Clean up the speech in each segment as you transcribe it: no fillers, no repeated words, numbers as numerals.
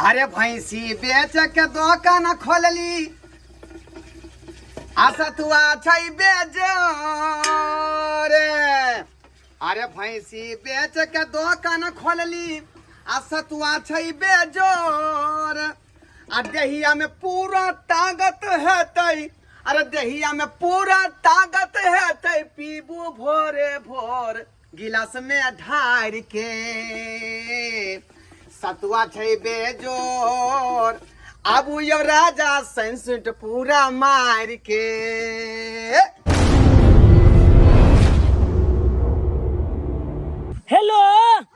अरे भैंसी बेच के दोकान खोलली आ सतुआ छै बेजोर। अरे भैंसी बेच के दोकान खोलली आ सतुआ छै बेजोर। आ देहिया में पूरा ताकत हेतै, अरे देहिया में पूरा ताकत हेतै, पीबू भोरे भोर गिलास में ढार के। सतुआ छै बेजोर, आबू यौ राजा सेंसुट पूरा मार के। हेलो।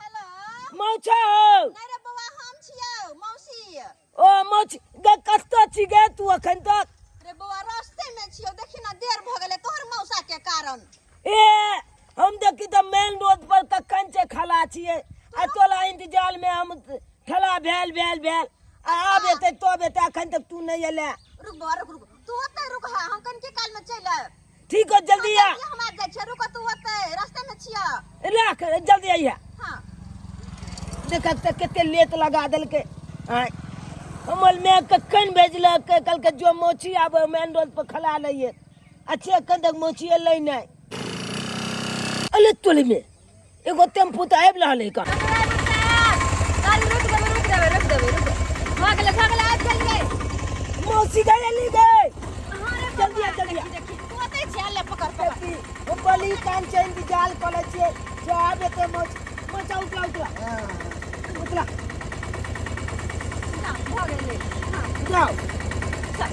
हेलो। मौसा हो? नहि रे बौआ, हम छियौ मौसी। ओ मौसी गे, कतऽ छी गे तू अखन तक? रे बौआ, रास्ते में छियौ, देखी ना देर भऽ गेलै तोहर मौसा के कारण। ए हम देखी तऽ मेन रोड पर कखन से खला छियै आ तोला इंतजार में हम ठेला भेल भेल भेल आ आब एतै तब एतै, अखन तक तू नहि एले। रुक बौआ, रुक रुक, तू ओतै रुक, हाँ हम कनिके काल में चलि आयब। ठीक हो, जल्दी आ। जल्दी हम आबि जाइ छियै, रुक तू ओतै, रास्ते में छियै। राख, जल्दी अइहे। हाँ। देखक तऽ कते लेट लगा देलकै। आँय, हमर माय कखन भेजलक, कहलकै जो मौसी आबै मेन रोड पर खला लइए। अच्छे एखन तक मौसी एलै नहि। अले तोली में एगो टेम्पू तऽ आबि रहल है कन। गाड़ी रुक देबै, रुक देबै, रुक देबै, रुक भऽ गेलै, भऽ गेलै, आबि गेलियै। मौसी गए एली गए। हाँ रे जल्दी आ, बौआ, जल्दी आ। देखी, देखी, तू ओतै छियै, ले पकड़ पकड़। देखी, हम बली कान छै इंतजार करै छियै जे आबे ते मौसी। मौसा उतरा उतरा उतरा। जा, भऽ गेलै। हाँ। जाओ। चल।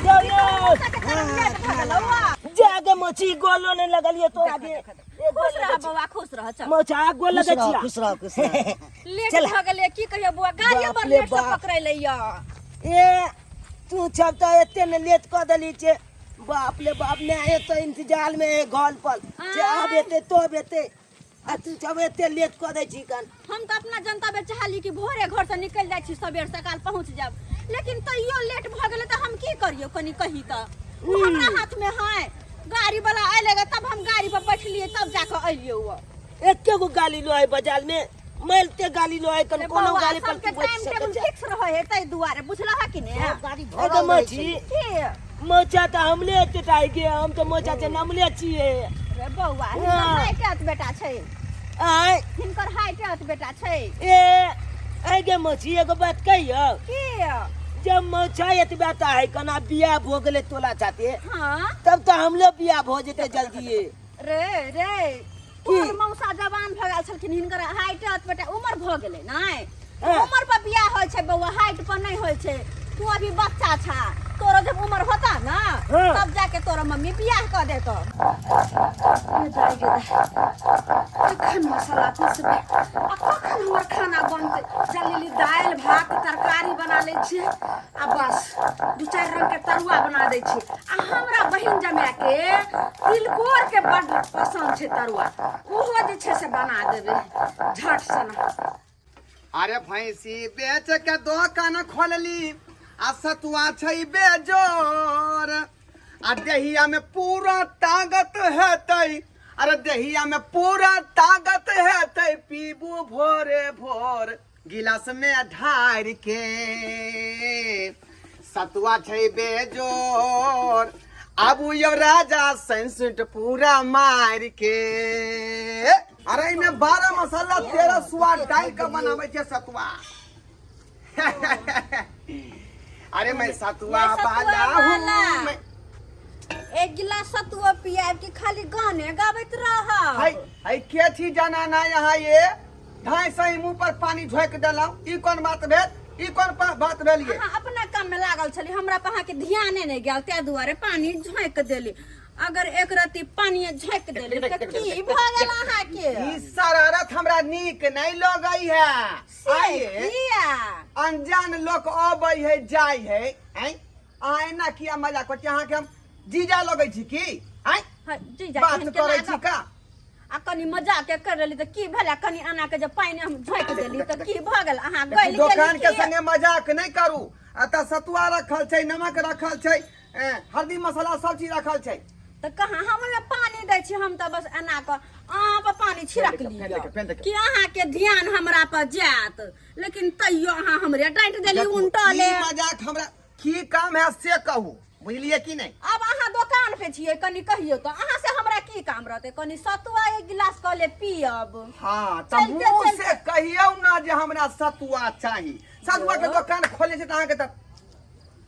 जाओ यो। मौसा के कारण लेट भऽ गेलौ आ। जागे मौसी, गोलो नहीं लगलिए तो आगे। खुश रह बौआ, खुश रह, चल। मौसा गोल खुश लगे रह, छिया। खुश रह, खुश रह। लेट चल। भऽ गेलै, की कहियो बौआ, गाड़ियो बाप बड़ रे लेट से बाप। पकड़ैले या। ए तू सब तो एते ने लेट कऽ देली छे, बाप ले बाप ने एते इंतजार में है घर पर जे आब एते तब एते, आ तू सब एते लेट कऽ दै छी कन। हम तऽ अपना जनता बे चाहली कि भोरे घर से निकलि जाइ छी, सबेर सकाल पहुँच जायब, लेकिन तैयो लेट भऽ गेलै तऽ हम की करियौ, कनि कही तऽ? ओ हमरा हाथ में है? गाड़ी वाला अयलै गे तब हम गाड़ी पर बैठलियै, तब जाकऽ एलियै। ओ एके गो गाली लो है बाजार में, मारते गाली लो है कन, कोनो गाली पर सबके तू बैठ टाइम सकै टेबुल छै। फिक्स रहै है ताहि दुआरे, बुझलह कि ने? सब गाड़ी ए भरल तऽ रहै मौसी, छै। की? मौसा तऽ हमले एते टा गे, हम तऽ मौसा से नमले छियै। रे बौआ, हिनकर हाँ। हाइट अत बेटा छै। आँय? हिनकर हाइट अत बेटा छै। ए आइ गे मौसी, एगो बात कहियौ? की? जब मौसा एतबा टा है कना बियाह भऽ गेलै तोला साथे, हाँ, तब तऽ हमलो बियाह भऽ जेतै जल्दिए। रे रे, तोहर मौसा जवान भऽ गेल छलखिन, हिनकर हाइट अत बेटा, उमर भऽ गेलै नै। हाँ। उमर पर बियाह होइ छै बौआ, हाइट पर नहि होइ छै। तू अभी बच्चा छा, तोरो जब उमर होता ना, हाँ। तब जाके तोरा मम्मी बियाह कऽ देतो। कखन मसाला पीसबै आ कखन हमर खाना बनतै? चल दालि भात तरकारी बना लै छियै आ बस दू चारि रंगके तरुआ बना दै छियै। आ हमरा बहिन जमायके तिलकोरके बड्ड पसन्द छै तरुआ, ओहो जे छै से बना देबै झट सना। अरे भैंसी बेच के दोकान खोलली आ सतुआ छै बेजोर। आ देहिया में पूरा ताकत हेतै, अरे देहिया में पूरा ताकत हेतै, पीबू भोरे भोर गिलास में ढार के। सतुआ छै बेजोर, आबू यौ राजा सेंसुट पूरा मार के। अरे एहिमे 12 मसाला 13 स्वाद डाल के बनाबै छै सतुआ। अरे मैं सतुआ मैं सतुआ वाला हूँ वाला। मैं। एक गिलास सतुआ पियाब कि खाली गाने गाबैत रहब? है है के छी जनाना यहाँ? ये ढाई सही मुंह पर पानी झोंक देलहुँ, ई कोन बात भेल? ई कोन बात भेल ये? अहाँ अपना काम में लागल छली, हमरा पर अहाँके ध्याने नहि गेल, ताहि दुआरे पानी झोंकि देली। अगर एक रत्ती पानी झोंकि देली तऽ की भऽ गेल अहाँके? ई शरारत हमरा नीक नहीं लगै है। से आइए। किया? अनजान लोक अबै है जाइ है, आँय अहाँ एना किया मजाक करै छी? अहाँके हम जीजा लगै छी की? आँय? हँ, जीजा बात केहन के करै छी लागब? का? आ कनी मजाक के कर लेली तऽ की भेलै? कनी एना के जे पानि हम झोंकि देली तऽ की भऽ गेल? अहाँ गलि दोकान गेली के की? संगे मजाक नहीं करू। एतऽ सतुआ रखल छै, नमक रखल छै, हल्दी मसाला सब चीज रखल छै। तऽ कहाँ हम ओहिमे पानी दै छी? हम तऽ बस एना कऽ अहाँ पर पानी छिड़क फेन लिअ देखियौ, फेन देखियौ। कि अहाँके ध्यान हमरा पर जायत, लेकिन तैयो अहाँ हमरे डाँटि देली देखू, उनटले। ई मजाक हमरा की काम है से कहू, बुझलिए कि नहीं? अब अहाँ दोकान पे छियै, कनी कहियौ तऽ अहाँ से हमरा की काम रहतै? कनी सतुआ एक गिलास कहले पियब। हाँ, तऽ चलते, मुँह चलते। से कहियौ ना जे हमरा सतुआ चाही। सतुआ के दोकान खोले छै तऽ अहाँके तऽ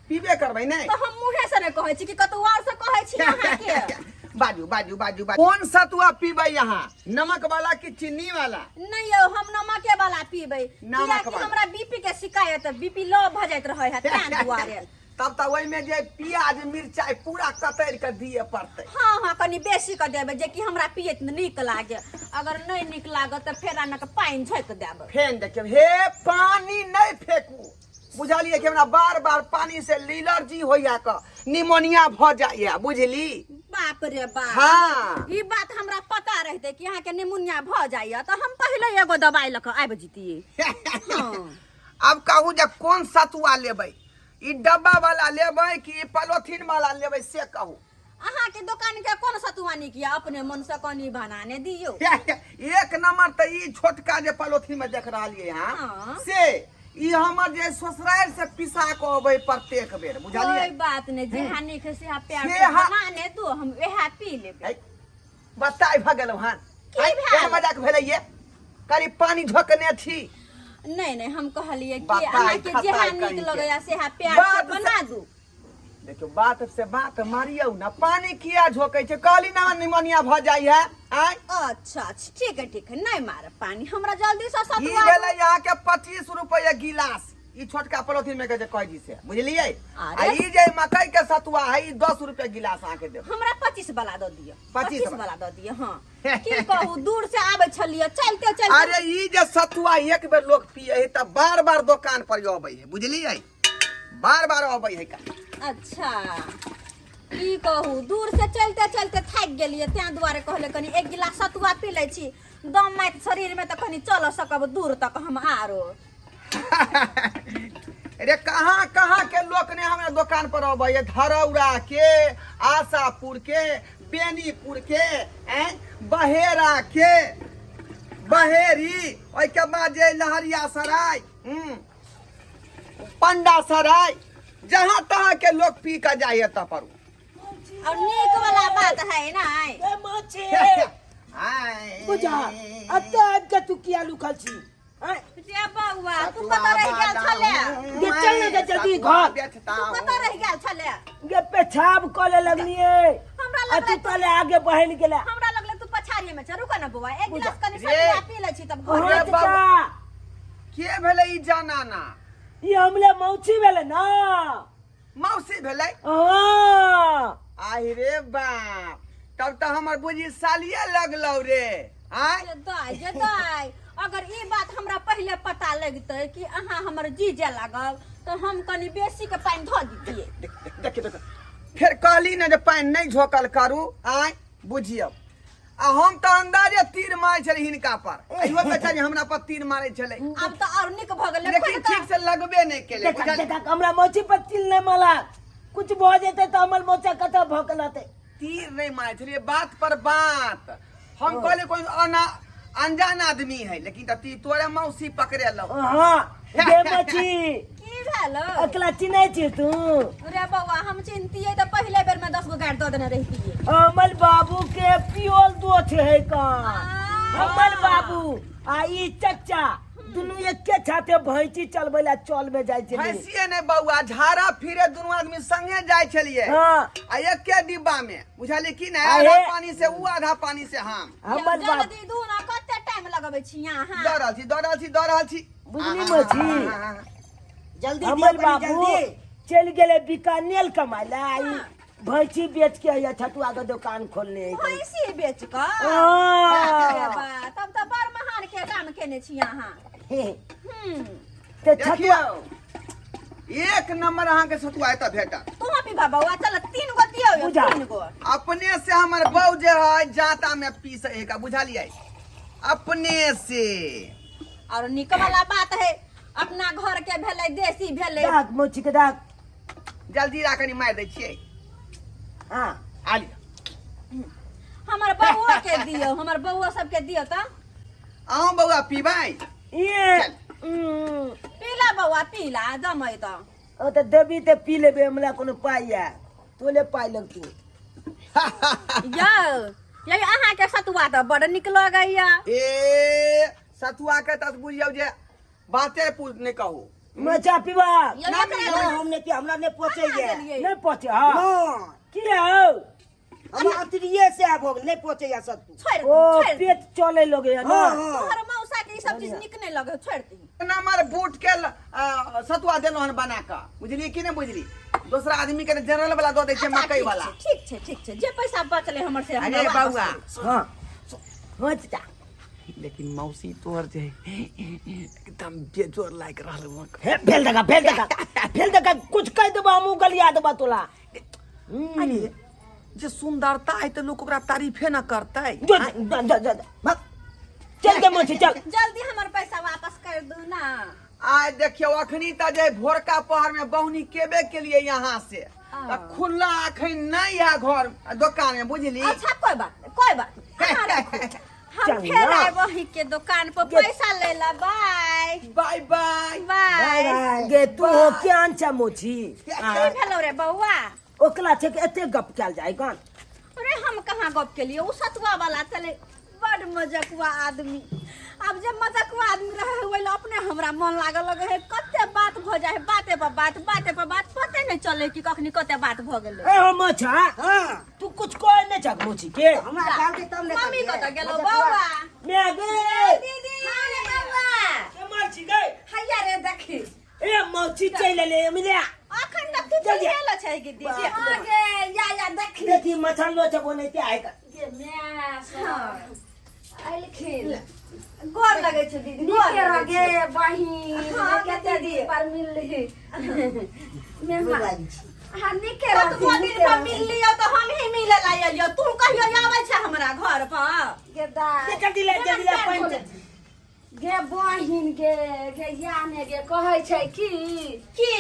पीबे करबै नहि? तऽ हम मुँहे से नहि कहै छी कि कतौ आर से कहै छी अहाँके? बाजू बाजू बाजू बाजू, कोन सतुआ पीबै अहाँ, नमक वाला कि चीनी वाला? नहीं यौ, हम नमके वाला पीबै। नमक कियाकि वाला। हमरा बीपी के शिकायत, बीपी लो भऽ जाइत रहै है तें दुआरे। तब तऽ ओहिमे जे प्याज मिरचाई पूरा कतरि के दिए पड़तै। हाँ हाँ, कनी बेसी के देबै जे कि हमरा पियैत नीक लागे। अगर नहीं नीक लागत तऽ फेर आन के पानि झोंकि देबै। फेन देखियौ हे, पानी नहि फेकू, बुझलियै कि? हमरा बार बार पानी से एलर्जी होइया क निमोनिया भऽ जाइया, बुझली? बाप रे बाप! हाँ। ई बात हमरा पता रहते कि अहाँके निमोनिया भऽ जाइया तऽ हम पहिले एगो दवाई लऽ कऽ आबि जैतियै। हाँ। अब कहू जे कोन सतुआ लेबै, ई डब्बा वाला लेबै कि ई पॉलिथीन वाला लेबै, से कहू। अहाँके दोकान के कोन सतुआ नीक यऽ, अपने मन से कनी बनाने दियौ। एक नंबर तऽ ई छोटका जे पॉलिथीन में देख रहलियै हँ, हाँ। से ई हमर जे ससुराल से पिसा के अबै प्रत्येक बेर, बुझलियै? कोई बात नहीं, जेहा नीक है सेहा प्यार से सेहा- बनाने दो, हम वएह पी लेबै। है, बताइ भऽ गेलहुँ हन। की है, भेल? केहन मजाक भेलै ये, करी पानी झोकने छी। नहीं नहीं, हम कहलिए कि बताइ अहाँके खताइ जेहा नीक कहीं के। लगैया सेहा प्यार से बात से- बना दू। देखियौ, बात से बात मारियौ ना, पानी किया झोकै छै? कहली ना निमोनिया भऽ जाइ है, आँय? अच्छा अच्छा, ठीक है ठीक है, नहीं मारब पानी, हमरा जल्दी से ई सतुआ। भेलै अहाँके 25 रुपैआ गिलास, ई छोटका पॉलिथीन में के जे कहै छी से, बुझलियै? आ अरे। ई जे मकई के सतुआ है, ई 10 रुपया गिलास अहाँके देब। हमरा 25 वाला दऽ दिअ। 25 25 वाला दऽ दिअ, हाँ। की कहू, दूर से आबै छलियै चलते चलते। अरे, ई जे सतुआ एक बेर लोग पिए है तऽ बार बार दोकान पर अबै है, बुझलियै? बार बार अबै है का। अच्छा, की कहू, दूर से चलते चलते थाकि गेलियै, तें दुआरे कहले कनी एक गिलास सतुआ पी लै छी, दम मारि शरीर में तऽ कनी चल सकब दूर तक हम आरो। अरे, कहाँ कहाँ के लोग ने हमरा दोकान पर अबै है, धरौरा के, आशापुर के, बेनीपुर के, हैं, बहेरा के, बहेरी, ओहिके बाद जे लहरिया सराय, पंडा सराय, जहाँ तहाँ के लोग पी के जाइए तब पर। और नीक वाला बात है ना? ए माछी! आय। बुझा, अते आबि के तू किया लुकल छी, आँय? रे बौआ, तू कतऽ रहि गेल छले? गे, चल ने गे जल्दी घर। तू कतऽ रहि गेल छले? गे, पेशाब कऽ ले लगलिए। हमरा आ तू लगलै तले आगे बहन गेला। हमरा लगलै तू पछाड़िए में छ। रुक ना बौआ, एक गिलास कनी रे। सतुआ पी लै छी तब घर। हाँ रे चाचा। बाबा। के भेलै ई जनाना? ई हमले मौसी भेलै ना। मौसी भेलै? हाँ। आहि रे बाप, तब तऽ हमर बुझी सालिये लगलौ रे, आँय? जे दाइ, जे दाइ, अगर ई बात हमरा पहिले पता लगतै कि अहाँ हमर जीजे लागब तऽ हम कनी बेसी के पानि धऽ दितियै। देख देख देख, फेर कहली ने जे पानि नहि झोकल करू, आँय? बुझियौ, आ हम तऽ अंदाजे तीर मारै छलै हिनका पर, इहो बेचारी हमरा पर तीर मारै छलै। आब तऽ आओर नीक भऽ गेलै। लेकिन खोलि कऽ- ठीक से लगबे नहि केलै। देखा बुझल? देखा, हमरा मौसी पर तिल नहि माला, कुछ भऽ जेतै तऽ हमर मोचा कतऽ भऽ के रहतै? तीर नहि मारै छलियै, बात पर बात। हम कहलियै कोई अना अनजान आदमी है, लेकिन तऽ ती तोरे मौसी पकड़ेलौ। हाँ गे मछी। की भेल? अकला चिन्है छी तू? रे बौआ, हम चिन्हतियै तऽ पहिले बेर में 10 गो गारि दऽ देने रहितियै। हमर बाबू के पियोल दोस्त है का। हमर बाबू आ ई चच्चा दुनू एके छाते भैंसी चलबै ला चल में जाइ छलै। भैंसिए नहि बौआ, झाड़ा फिरे दुनू आदमी संगे जाइ छलियै। आ एके डिब्बा में, बुझलियै कि नहि? अरे। आधा पानी से ऊ, आधा पानी से हम। हमर बाप जल्दी दू ना, कते टाइम लगबै छी अहाँ? दऽ रहल छी, दऽ रहल छी, दऽ रहल छी। बुझली मछी? जल्दी हमर दियौ कनी। बाबू जल्दी। चलि गेलै बीकानेर कमाय ला, आ ई भैंसी बेच के हैया छतुआ के दुकान खोलने है। भैंसी बेच कऽ? हाँ। बाप रे बा, तब तऽ बड़ महान के काम केने छी अहाँ। ते छतुआ देखियौ, एक नंबर अहाँके सतुआ एतऽ भेटत। तू पीबा बौआ, चल तीन गो दियौ यौ, बुझा। तीन गो। अपने से हमर बहू जे है जाता में पीस एक, बुझलियै? अपने से। और निक वाला बात है, अपना घर के भेलै, देसी भेलै। दाग मोची के दाग। जल्दी रा, कनी मारि दै छियै। हाँ। आ लिअ। हमर बौओ के दियौ, हमर बौओ सबके दियौ तऽ। अहूँ बौआ पीबै? ये चल। पीला बौआ पीला जमै तऽ ओ तऽ देबी तऽ पी लेबै हमरा कोनो पाइ यऽ तोले पाइ लगतौ यौ यै अहाँके सतुआ तऽ बड़ नीक लगैया ए सतुआ के तऽ बुझियौ जे बाते पूछ नहि कहू मचा पीबा यौ, ना एकरा ना हम नहि पी हमरा नहि पोचैया देलियै? नहि पहुँचे हँ नहि किया हौ हमरा अतरिये से आब हो गेल नहि पोचैया सत्तू छोड़ि ओ छोड़ि पेट चले लगे ना हाँ हाँ तोहर मौसा के ई सब चीज नीक नहि लगै छोड़ि दही नमर बूट के सतुआ देलहुँ हन बना कऽ बुझलियै कि नहि बुझली दोसरा आदमी के जनरल वाला दऽ दै छै अच्छा, मकई ठीक वाला छै, ठीक छै ठीक छै जे पैसा बचलै हमर से हमरा अरे वापस बौआ करू। हाँ हाँ चाचा लेकिन मौसी तोहर जे एकदम बेजोर लागि रहल हन। हे फेल दगा फेल दगा फेल दगा कुछ कह देबा हमहूँ गलिया देबा तोला अरे जे सुंदरता है तऽ लोक ओकरा तारीफे न करतै जो जो जो जो भाग चल के मोची चल जल्दी हमर पैसा वापस कर दू ना आइ देखियौ अखनी तऽ जे भोरका पहर में बहुनी केबे के लिए यहाँ से तऽ खुला अखन नहीं है घर दुकान में बुझली अच्छा कोई बात नहीं कोई बात नहीं अहाँ राखू। हम चल फेर ना। आएब अहीं के दुकान पर पैसा ले ला बाय बाय बाय बाय बाय गे तू हो क्यान छा मोची की भेलौ रे बौआ ओकला छै कि एते गप कयल जाय गन अरे हम कहाँ गप केलिए ओ सतुआ वाला चले बड मजकुआ आदमी आब जे मजकुआ आदमी रहे है ओहि अपने हमरा मन लागल लगे है कते बात भऽ जाइ है बाते पर बात बाते पर बात पते नहीं चले कि कखनी कते बात भऽ गेलै ए हो मोछा हाँ तू कुछ कह नहीं छक मोची के हमरा कहलकै तब ने मम्मी कहलियै। कतऽ गेलौ मजकुआ। बौआ मैं गे दीदी हाँ रे बौआ के मार छी गई हैया रे देखी ए मौसी चलि एलै मिलिया अखन तक तू जल्दी आ। चल छै कि दीदी हाँ गे या या देखी देखी मछन लो छ बोने ते आइ गे माय सब अयलखिन गोर लगै छै दीदी गोर नीके रह लगै छै। गे बहिन हाँ, कते दीदी। दिन पर मिलली मेहमान हाँ नीके कतबो रहथिन दिन नीके पर रहथिन। मिललियौ तऽ हम ही मिले ला एलियौ तू कहियो आबै छै हमरा घर पर गे दाय जल्दी ले जल्दी ले पानि गे बहिन गे गे या ने गे कहै छै की की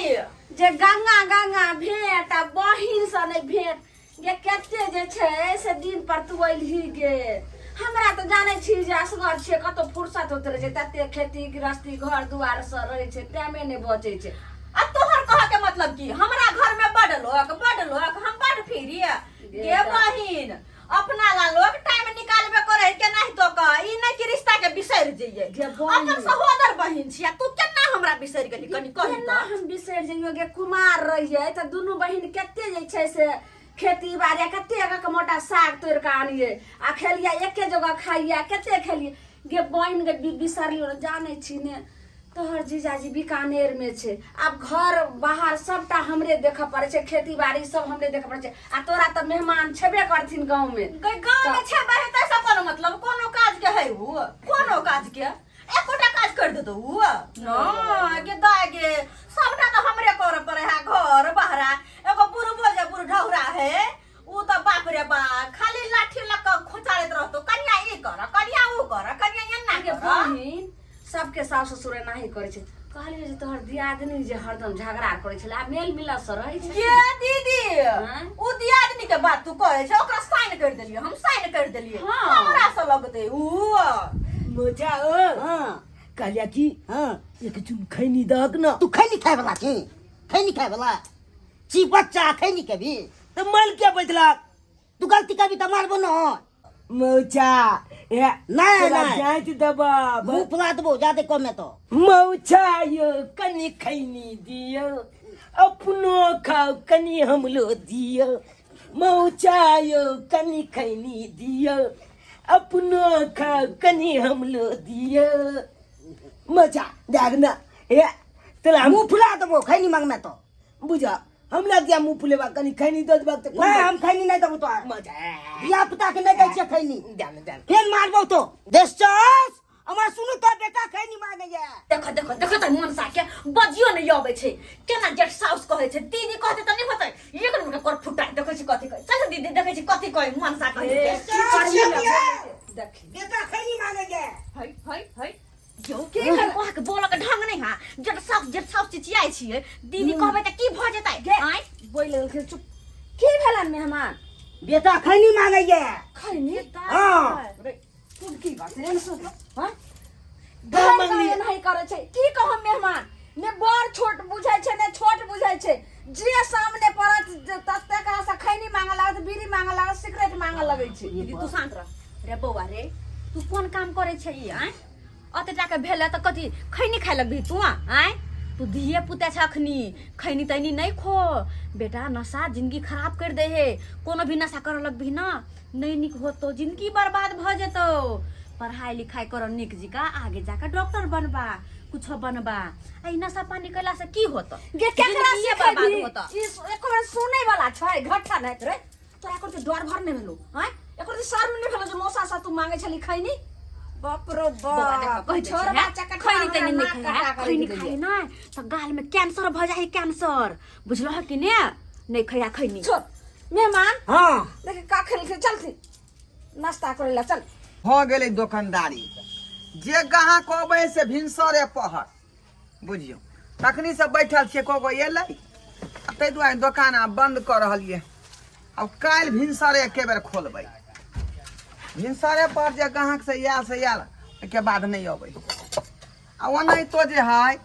जे गंगा गंगा भेंट आ बहिन से नहि भेंट गे कते जे छै से दिन पर तू अयलही गे हमरा तऽ जानै छी जे असगर छियै कतौ फुर्सत होइत रहै छै तते खेती गृहस्थी घर दुआर से रहै छै टाइमे नहि बचै छै आ तोहर कह के मतलब की हमरा घर में बड लोक बड लोक हम बड फिरी गे बहिन अपना ला लोग टाइम निकालबे करे केनाहितो क ई नहि कि रिश्ता के बिसरि जइयै गे बहिन। अपन सहोदर बहिन छी आ तू केना हमरा बिसरि गेली कनी कही केना तऽ हम बिसरि जइयो गे कुमार रहियै तऽ दुनू बहिन कते जे छै से खेती बाड़ी कते एक एक मोटा साग तोड़ि कऽ आनियै आ खेलियै एके जगह खाइयै कते खेलियै गे बहिन गे बिसरलियो ने जानै छी ने तोहर जीजाजी बीकानेर में छै आब घर बाहर सबटा हमरे देखऽ पड़ै छै खेती बाड़ी सब हमरे देखऽ पड़ै छै आ तोरा तऽ मेहमान छेबे करथिन गाँव में गई गाँव में छै बहे तैसे कोनो मतलब कोनो काज के है उ कोनो काज के एकोटा काज कर देतो उ न गे दाय गे सबटा तऽ हमरे करऽ पड़े है घर बहरा एगो बुढ़बो जे बुढ़ ढौरा है उ तऽ बाप रे बा खाली लाठी लऽ कऽ खोचारैत रहतो कनिया ई कर कनिया उ कर कनिया एना गे कर बहिन सबके सास ससुर एनाही करै छै कहलियै जे तोहर दियादनी जे हरदम झगड़ा करै छलै आ मेल मिलाप से रहै छै ये दीदी हाँ? उ दियादनी के बात तू कहै छै ओकरा साइन कर देलियै हम साइन कर देलियै हाँ। हमरा से लगतै उ मोचा ओ हाँ कहलिया की हाँ एक चुन खैनी दहक न तू खैनी खाय वाला छी खैनी खाय वाला छी बच्चा खैनी कभी तऽ मल के बैठलक तू गलती कभी तऽ मारबो न मौचा ए नहीं, तोरा नहीं। जाँच देबा मुंह फुला देबो जादे कमे तो मौचा यो कनी खैनी दियो अपनो खाओ कनी हमलो दियो मौचा यो कनी खैनी दियो अपनो खाओ कनी हमलो दियो मौचा देख ना ए तोरा मुंह फुला देबो खैनी मांगमे तो बुझा हमरा किया मुंह फुलेबा कनी खैनी दऽ देबाक तऽ नहीं हम खैनी नहीं देबो तो मजा धिया पुता के नहीं दै छियै खैनी दान दान फेर मारबो तो देशस हमर सुनू तो बेटा खैनी मांगैया देखो देखो देखो तऽ मनसा के बजियो नहि अबै छै केना जेठ साउस कहै छै दीदी कहतै तऽ नहि होतै एक नम्बर के कर फुटा देखै छी कथी कहै चल दीदी देखै छी कथी कहै मनसा कहै छै देखी बेटा खैनी मांगैया है है है यौ के कर कह के बोलऽ के ढंग नहि हा जेठ साउस जेठ साउस चिचियाइ छियै दीदी कहबै तऽ की भऽ जेतै आँय बोलि लगलखिन चुप की भेलन मेहमान बेटा खैनी मांगैया खैनी हाँ तू की बात रे सुन हाँ गाँव भरि मंगली। गाँव एनाही करै छै की कहब मेहमान ने बड़ छोट बुझै छै ने छोट बुझै छै जे सामने पड़त ततेक से खैनी मांगऽ लागत बीड़ी मांगऽ लागत सिगरेट मांगऽ लगै छै दीदी तू शांत रह रे बौआ रे तू कोन काम करै छै ई आँय अते टाके भेलै तऽ कथी खैनी खाइ लगबही तू आँय तू धिये पुते छ अखनी खैनी तैनी नहि खो बेटा नशा जिंदगी खराब कर दे हे कोनो भी नशा करऽ लगबही ना नहि नीक होतो जिंदगी बर्बाद भऽ जेतौ पढ़ाई लिखाई कर नीक जिका आगे जाके डॉक्टर बनबा कुछो बनबा आ ई नशा पानी कैला से की होतो गे केकरा जिंदगिये बर्बाद सिखेबही होतो ई एको बेर सुनै वाला छै घट्ठा नहि रे तोरा एकर डर भर नहि भेलो आँय एकर शर्म नहि भेलो जे मौसा सँ तू मांगे छली खैनी बाप रो बौआ देखो, बाप कहै छै छोड़ ने, बच्चा कटा खैनी तैनी हमरा नहि नाक खाइ कटा है, कऽ खैनी रखि खाइ देलियै। नहि तऽ गाल में कैंसर भऽ जाइ है कैंसर बुझलह कि ने नहि खैया खैनी छोड़ मेहमान हाँ देख का खेल चलती नाश्ता करे ला चल भऽ गेलै दोकानदारी जे ग्राहक अबै से भिनसरे पहर बुझियौ तखनी से बैठल छियै को गो एलै आ ताहि दुआरे दोकान आब बन्द कऽ रहलियै आब काल्हि भिनसरे एके बेर खोलबै भिनसरे पर जे ग्राहक से आयल से आयल ओहिके बाद नहि अबै आ ओनाहितो जे हइ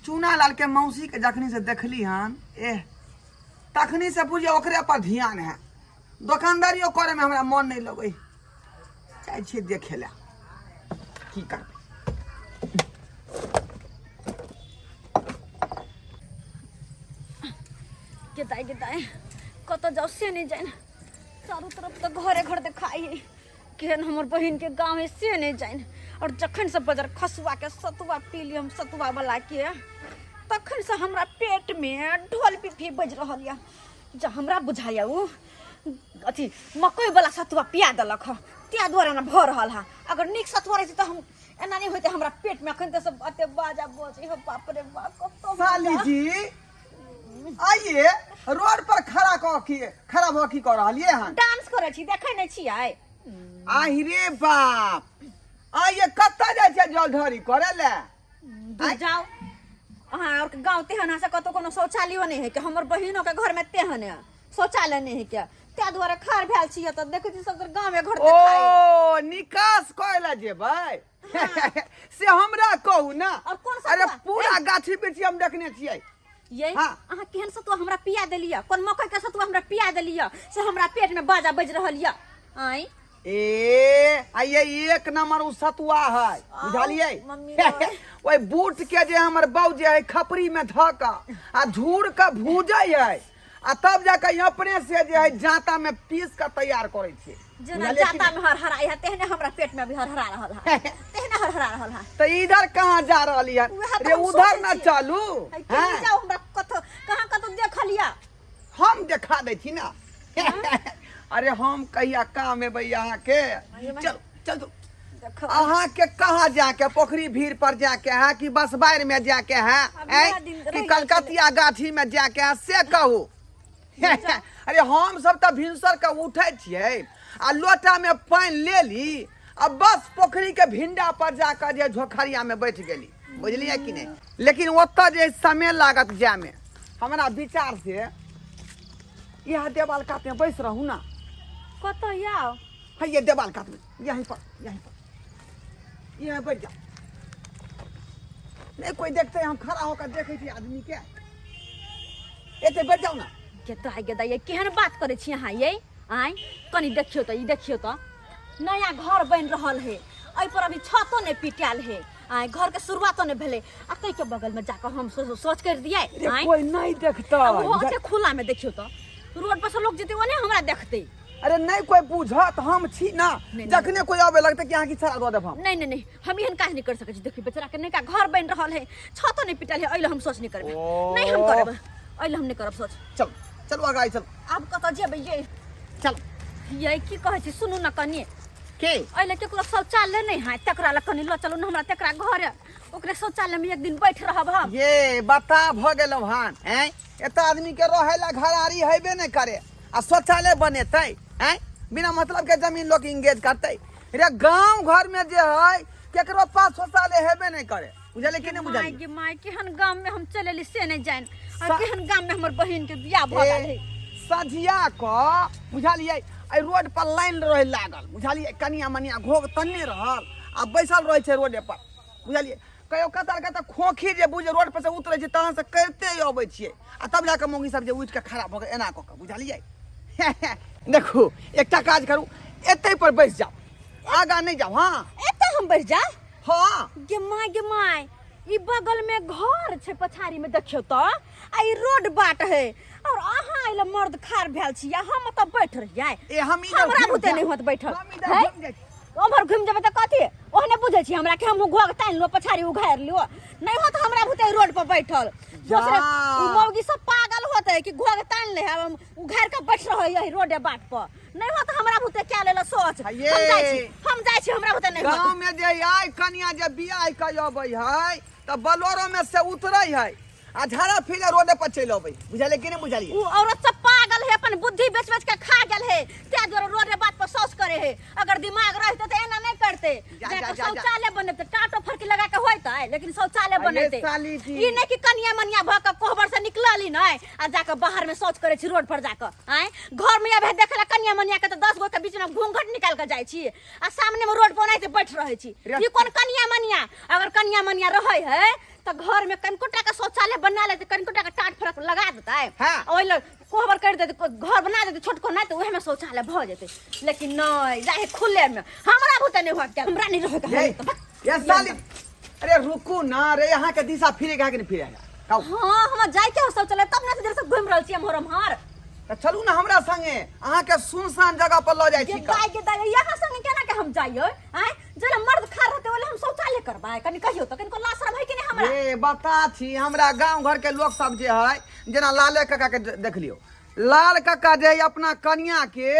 चूना लालके मौसीके जखनी से देखली हन एह तखनी से बुझियौ ओकरे पर ध्यान है दोकानदारियो करैमे हमरा मन नहि लगै जाइ छियै देखै लए की करबै गेदाइ गेदाइ कतऽ जाउ से नहि जानि चारू तरफ तऽ घरे घर देखाइ है केहन हमर बहिनके गाँव है से नहि जानि आओर जखन से बजर खसुआके सतुआ पी ली हम सतुआ वाला के तखन से हमरा पेटमे ढोल पिपही बजि रहल यऽ जे हमरा बुझाइया उ अथी मकई वाला सतुआ पिया देलक हँ ताहि दुआरे एना भऽ रहल हँ अगर नीक सतुआ रहै तऽ हम एना नहि होइते हमरा पेटमे अखन तऽ सब एते बाजा बजै हँ बाप रे बाप कतौ साली जी आइए रोड पर खड़ा कऽ की खड़ा भऽ की कऽ रहलियै हन डांस करै छी देखै नहि छियै आहि रे बाप आइए कतऽ जाइ छियै जलढरी करै लए दूर जाओ अहाँ और गाँव तेहन है से कतौ कोनो शौचालयो नहि है कि हमर बहिनो के घर में तेहन है शौचालय नहि है के ताहि दुआरे खार भेल छियै तऽ देखै छी सब गाँवे घर देखाइ ओ निकास करै लए जेबै से हमरा कहू ना और कोन अरे सतुआ? पूरा गाछी वृक्षी हम देखने छियै ये हाँ। अहाँ केहन सतुआ हमरा पिया देलियै कोन मकई के सतुआ हमरा पिया देलियै से हमरा पेट में बाजा बाजि रहल यऽ आँय ए आइए एक नंबर उ सतुआ है बुझलियै मम्मी रे। ओहि बूट के जे हमर बऊ जे है खपरी में धऽ कऽ आ झूर के भूजै है आ तब जाके अपने से जे है जांता में पीस के तैयार करै छियै जेना बुझलियै कि जाता में हरहराई है तेहने हमरा पेट में भी हरहरा रहल है तेहने हरहरा रहल है तऽ इधर कहाँ जा रहली है उएह तऽ रे हम उधर सोचै न छियै। चलू है, केने हैं? जाउ हमरा कतौ कहाँ कतौ देखल या हम देखा दै छी ना अरे हम कहिया काम एबै अहाँके चल चल देखो अहाँके कहाँ जाके पोखरी भीड़ पर जाके है कि बसबारि में जाके है अब ऐं? बड़ा दिन कि रहि गेल कलकतिया गाछी में जाके है से कहू अरे हम सब तऽ भिनसर के उठै छियै आ लोटा में पानि ले ली आ बस पोखरी के भिंडा पर जाकर जे झोखरिया में बैठ गेली बुझलियै कि नहि लेकिन ओतऽ जे समय लागत जायमे हमरा विचार से इएह देवाल कातमे बैस रहू ना कतऽ आउ है ये देवाल कातमे यहीं पर यहीं पर यहाँ बैठ जाओ नहीं कोई देखते हम खड़ा होकर देखे छी आदमी के एते बैठ जाओ ना के तो आइ गेदा ये केहन बात करै छी अहाँ ये आँय कनि देखियौ तऽ ई देखियौ तऽ नया घर बनि रहल है एहि पर अभी छतो नहि पिटायल है आँय घर के शुरुआतो नहि भेलै आ ताहि के बगल में जाकऽ हम सोच कर दियै अरे आँय कोई नहीं देखता आ ओहो ओते खुला में देखियौ तऽ रोड पर से लोग जेतै ओने हमरा देखतै अरे नहीं कोई बुझत हम छी ना नहीं। जखने कोई आवे लगते कि अहाँ की छड़ा दऽ देब हम नहीं नहीं नहीं हम एहन काज नहीं कर सकै छी देखियौ बेचारा के नयका घर बनि रहल है छतो नहि पिटल है एहि लए हम सोच नहि करबै ओ। नहीं हम करब एहि लए हम नहि करब सोच चल चलू आगाँ चल आब कतऽ जेबै ये चल ये की कहै छी सुनू ने कनि के एहि लए केकरो शौचालय नहि है तकरा लए कनि लऽ चलू ने हमरा तकरा घर ओकरे शौचालय में एक दिन बैठ रहब हम ये बता भऽ गेलौ हन हैं एतऽ आदमी के रहै ला घरारी हेबे नहि करे आ शौचालय बनेतै हैं बिना मतलब के जमीन लोग इंगेज करतै रे गांव घर में जे है केकरो पास शौचालय हेबे नहि करे बुझलियै कि नहि माय बुझलियै गे माय केहन गाम में हम चल एली से नहीं जान आ केहन गाम में हमर बहिन के बियाह भऽ गेल है सझिया कऽ बुझलियै एहि रोड पर लाइन रहै लागल बुझलियै कनिया मनिया घोघ तन्ने रहल आ बैसल रहै छै रोडे पर बुझलियै? कहियो कतऽ कतऽ खोखी जे बुझ रोड पर से उतरै छै तहन से करिते अबै छियै आ तब जाके मौगी सब जे उठि कऽ खड़ा भऽ कऽ एना कऽ कऽ, बुझलियै? देखू, एकटा काज करू, एतै पर बैस जाउ, आगाँ नहि जाउ। हँ, एतऽ हम बैस जाउ? हँ। गे माय, गे माय, ई बगल में घर छै पछाड़ी में, देखियौ तऽ, आ ई रोड बाट है और अहाँ एला मर्द खार भेल छी आ हम ओतऽ बैठ रहियै? ए, हम इधर हमरा घुमि बुते जायब। नहि होत बैठल। हम इधर है? घुमि जाइ छी। ओम्हर घुमि जेबै तऽ कथी ओहने बुझै छी हमरा कि हम घोघ तानि लियौ, पछाड़ी उघारि लियौ? नहि होत हमरा बुते रोड पर बैठल। दोसरे जा। उ मौगी सब पागल होतै कि घोघ तानि ले, हम उघारि कऽ बैठ रहै यही रोडे बाट पर। नहि होत हमरा बुते क्या लेला सोच। हम ये। जाइ छी, हम जाइ छी, हमरा बुते नहि होत। गाँव में जे आइ कनिया जे बियाह के अबै है तऽ बलोरो में से उतरै है आ झाड़ा फिरे रोडे पर चलि अबै, बुझलियै कि नहि बुझलियै? उ औरत सब पागल है, अपन बुद्धि बेच बेच के खा गेल है, ते दुआरे रोडे बात पर शौच करे है। अगर दिमाग रहते तऽ एना नहीं करते। जा, जाके जा, जा, जा। शौचालय बनेते, टाटो फरकी लगा के होइते, लेकिन शौचालय अरे बनेते। साली जी। ई नहीं कि कनिया मनिया भ के कोहबर से निकलली नहीं आ जाके बाहर में शौच करे छी रोड पर जाके। आय घर में आबे देखला कनिया मनिया के तऽ 10 गो के बीच में घूंघट निकाल के जाइ छी आ सामने में रोड पर ओनाहिते बैठ रहै छी। रे। ई कोन कनिया मनिया? अगर कनिया मनिया रहै है तऽ घर में कनिको टा के शौचालय बना लेते, कनिको टा के टाट फरक लगा देतै, हाँ। ओहि लग कोहबर कर देते, घर बना देते छोटको, नहीं तऽ ओहे में शौचालय भऽ जेतै। लेकिन नहीं, जाहे खुले में हमरा भूते नहीं होत, हमरा नहीं रहे के ये है। ये साली, अरे रुकू ना रे, यहाँ के दिशा फिरे के नहीं फिरे कहू। हाँ, हम जाय के हो शौचालय तब ना देर से घूम रहल छी हम हर। तऽ चलू ना हमरा संगे, अहाँ के सुनसान जगह पर लऽ जाइ के छी। दाय, के दाय, यहाँ संगे केना के हम जाइयो? आय जरा मर्द खा रहते ओले हम शौचालय करबै, कनि कहियो तऽ कनिको लाज शरम है कि नहीं हमरा? ए बता छी, हमरा गांव घर के लोग सब जे है, जेना लाले काका के देख लियो, लाल काका जे है अपना कनिया के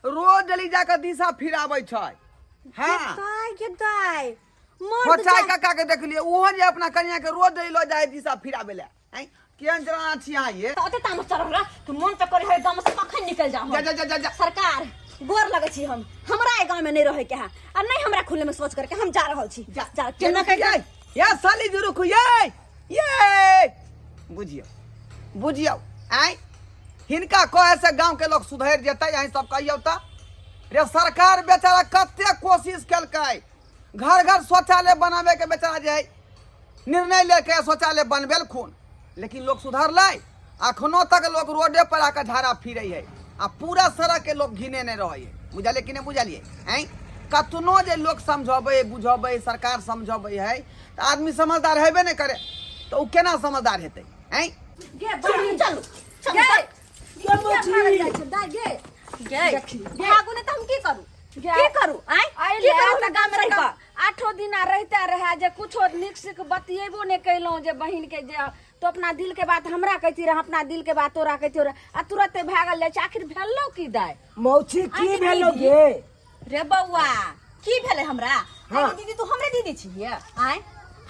रोज डेली जाके दिशा फिराबै छै। हाँ। के दाय, के दाय, मर्द फोचाइ काका के देख लियो, ओहो जे अपना कनिया के रोज डेली लऽ जाइ दिशा फिराबै लए। आँय, केहन जमाना छी अहाँ ये? तऽ ओते तामस चढ़ल रह कि मन तऽ करे है गाँव से कखन निकल जाऊं। जा जा जा जा जा। सरकार गोर लगै छी हम, हमरा एहि गाँव में नहीं रहे के है आ नहीं हमरा खुले में सोच करके हम जा रहल छी। जा। जा केना के ये ये साली जी रुकू, ये ये बुझियौ बुझियौ, आँय हिनका कहे से गांव के लोग सुधरि जेतै? अहीं सब कहियौ तऽ रे। सरकार बेचारा कते कोशिश केलकै घर घर शौचालय बनावे के, बेचारा जे है निर्णय लेके शौचालय बनबेलखुन, लेकिन लोग सुधरलै? अखनो तक लोग रोडे पर आके झाड़ा फिरे है आ पूरा सड़क के लोग घिने नहीं रहे है, बुझलियै कि नहि बुझलियै? आँय, कतनो जे लोग समझबै बुझबै, सरकार समझबै है तऽ आदमी समझदार हेबे नहि करे, तऽ ओ केना समझदार हेतै? आँय। गे बहिन, चलू चलू। गे, गे भागल मछली। जाइ छै, दाइ गे। गे, देखी, गे। भागू नहि तऽ हम की करू? गे। की करू? आँय, अइले की करू तऽ हमरा गाम में रहि कऽ? आठो दिना रहिते रहे जे कुछो नीक सिक बतियेबो नहि कयलहुँ जे बहिन के, जे तो अपना दिल के बात हमरा कहती रहे, अपना दिल के बात तोरा कहती रहे, आ तुरते भागल जाइ छै। आखिर भेलौ की दाइ? मौसी, की आँय भेलो दीदी। गे? रे बौआ, की भेलै हमरा? हाँ। आँय दीदी, तू हमरे दीदी छियै? आँय,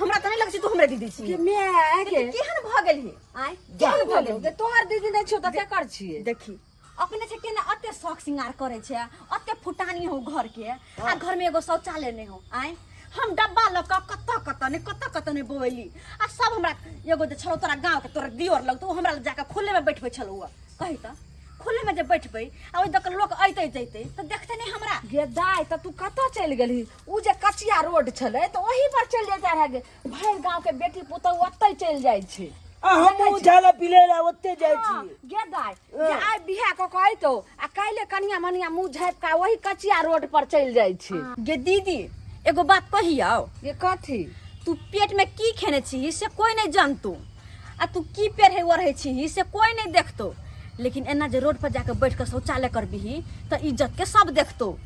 हमरा तऽ नहि लगै छै तू हमरे दीदी के छियै। माय के, केहन भऽ गेलही? आँय, जा। केहन भऽ भेलौ गेलही? गे? तोहर दीदी नहि छियौ तऽ केकर छियै? देखी, अपने छै केना अते शौक श्रृंगार करे छै, अते फुटानी हो घर के, आ घर में एगो शौचालय नहीं हो। आँय, हम डब्बा लऽ कऽ कतऽ कतऽ नहि, कतऽ कतऽ नहि बौएली, आ सब हमरा एगो जे छलौ तोरा गाँव के तोरा दियोर लग, तऽ ओ हमरा लग जाकऽ खुले में बैठबै छलौ। कही तऽ खुले में जे बैठबै आ ओहि दऽ लोक अइतै जइतै तऽ देखतै नहि हमरा? गे दाइ, तऽ तू कतऽ चलि गेलही? उ जे कचिया रोड छलै तऽ ओही पर चलि जैते रहे गे, भरि गाँव के बेटी पुतहु ओतहि चलि जाइ छै। आ हमहूँ झाला पिले ला ओते जाइ हाँ, छी। गे दाइ, जे आइ बियाह कऽ कऽ अयतौ आ काल्हि कनिया मनिया मुँह झाँपि कऽ ओही कचिया रोड पर चलि जाइ छै। गे दीदी, एगो बात कहियौ? गे कथी? तू पेट में की खेने छीही से कोई नहीं जानतो, आ तू की पेढ़े ओढ़े छीही से कोई नहीं देखतो, लेकिन एना जे रोड पर जाके बैठ के शौचालय करबिही तऽ इज्जत के सब देखतो,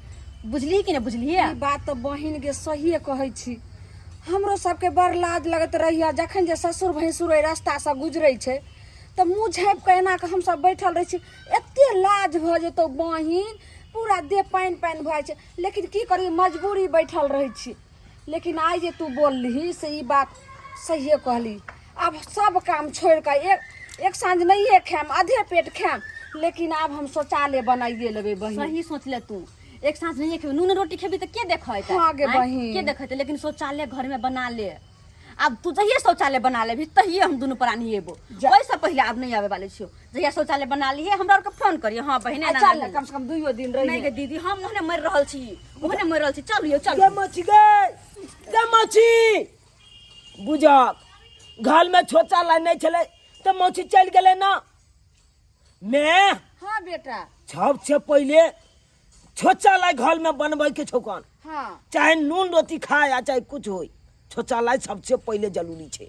बुझलिही कि नहीं बुझलिही? ई बात तऽ बहिन गे सहिए कहै छी। हमरो सबके बड़ लाज लगैत रहैया जखन जे ससुर भैंसुर एहि रास्तासँ गुजरै छै तऽ मुँह झाँपि कऽ एना कऽ हमसब बैठल रहै छी। एते लाज भऽ जेतौ बहिन, पूरा देह पानि पानि भऽ जाइ छै, लेकिन की करी, मजबूरी बैठल रहै छी। लेकिन आइ जे तू बोललिही से ई बात सहिए कहली। आब सब काम छोड़ि कऽ एक एक साँझ नहिए खायब, आधे पेट खायब, लेकिन आब हम शौचालय बनाइए लेबै बहिन। सही सोच ले तू, एक साँझ नहीं खेबी, नून रोटी खेबी तऽ के देखत? हाँ गे आँय? बहिन। के देखत? लेकिन शौचालय घर में बना ले। आब तू जहिये शौचालय बना लेबही तहिये हम दुनू प्राणी एबो, ओहिसँ पहिले आब नहि आबे वाले छियौ। जहिया शौचालय बना लिहे हमरा आरके फोन करियो। हाँ बहिन, आ एना चल एना। ने, कम से कम दुइयो दिन नहीं रही। गे दीदी, हम ओहने मरि रहल छी, ओहने मरि रहल छी। चलू यौ, चलू। गे मछी, गे गे मछी। बुझक घरमे छोचा लाइ नहि छलै तऽ मौसी चलि गेलै ने मे। हाँ बेटा। सबसे पहिले छोचा लाई घर में बनबै के छौकन। हाँ। चाहे नून रोटी खाए या चाहे कुछ होय, छोचा लाई सबसे पहिले जरूरी छै।